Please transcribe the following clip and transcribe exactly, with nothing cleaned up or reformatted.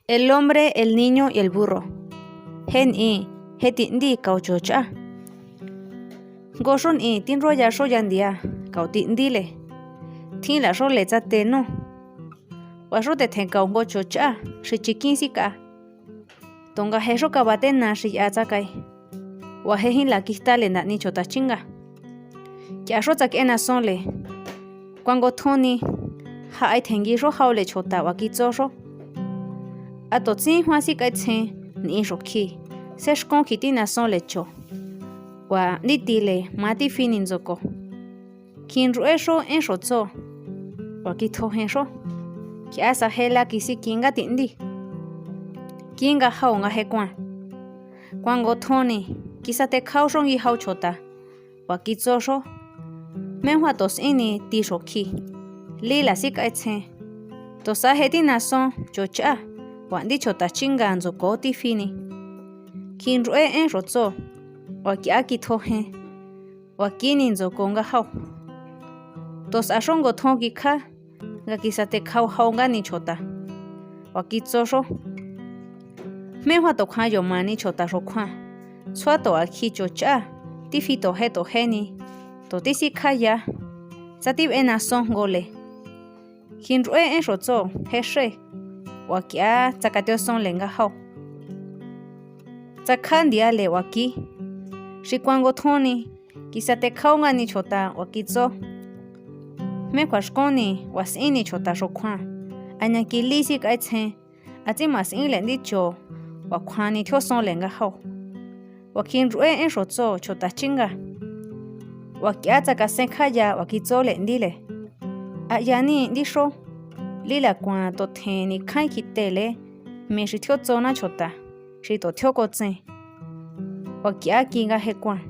El hombre, el niño y el burro. Je n'i, je ti'ndí kau chochá. Jngo xó n'i tinruaya xó ya ndia kau ti'ndíle. Tjín la xó le tsa te nú. Wa xó te tjen kau jngo chochá xi chikín síka. To nga je xó kaba té na xi ya tsa kai. Wa je jín la kistá le nda'ni chota chínga. Kia xó tsak'e naxón le. Kua ngo thón ni, ja ai tjengi xó jao le chota wa kitsó xó. A to tsín juan sí kai tsen, ni xo khi. Sé xkón khi tí naxón le cho. Wa ndí ti le, ma tí fi ni ntsoko. Khi nru'é xó én xo tsó. Wa kithojen xó. Kia sa je la kisí ki nga ti'ndí. Ki nga jao nga je kuan. Kua ngo thón ni, kisa te khao xó ngi jao chota. Wa kitsó xó. Mé juan to s'ín ni ti xo khi. Lí la sí kai tsen. To sa je tí naxón chochá. Wa ndí chota chínga ntsoko tí fi ni. Khi nru'é én xo tsó. Wa kia kithojen. Wa ki ni ntsoko nga jao. To sa xó ngo thón kikjá. Nga kisa te khao jao nga ni chota. Wa kitsó xó. Jmé juan to kjuan yo ma ni chota xo kjuan. Tsjua to a khi chochá. Tí fi to je to je ni. To tí sí kjá ya. Tsa tí b'e naxón ngo le. Khi nru'é én xo tsó, je xé. Wa kia tsa katió xón le nga jao. Tsa kjá ndia le wa ki. Xi kua ngo thón ni. Kisa te khao nga ni chota wa kitsó. Jmé kjua xkón ni wa s'ín ni chota xo kjuan. A ña ki lí sí kai tsen. A tsí ma s'ín le ndí cho. Wa kjuan ni thió xón le nga jao. Wa khi nru'é én xo tsó chota chínga. Wa kia tsa kasen kjá ya wa kitsó le ndí le. A ya ni ndí xó. Lí la kuan to tjen ni kjain khi te le. Mi xi thió tsó na chota. Xi to thió ko tsen. Wa kia ki nga je kuan.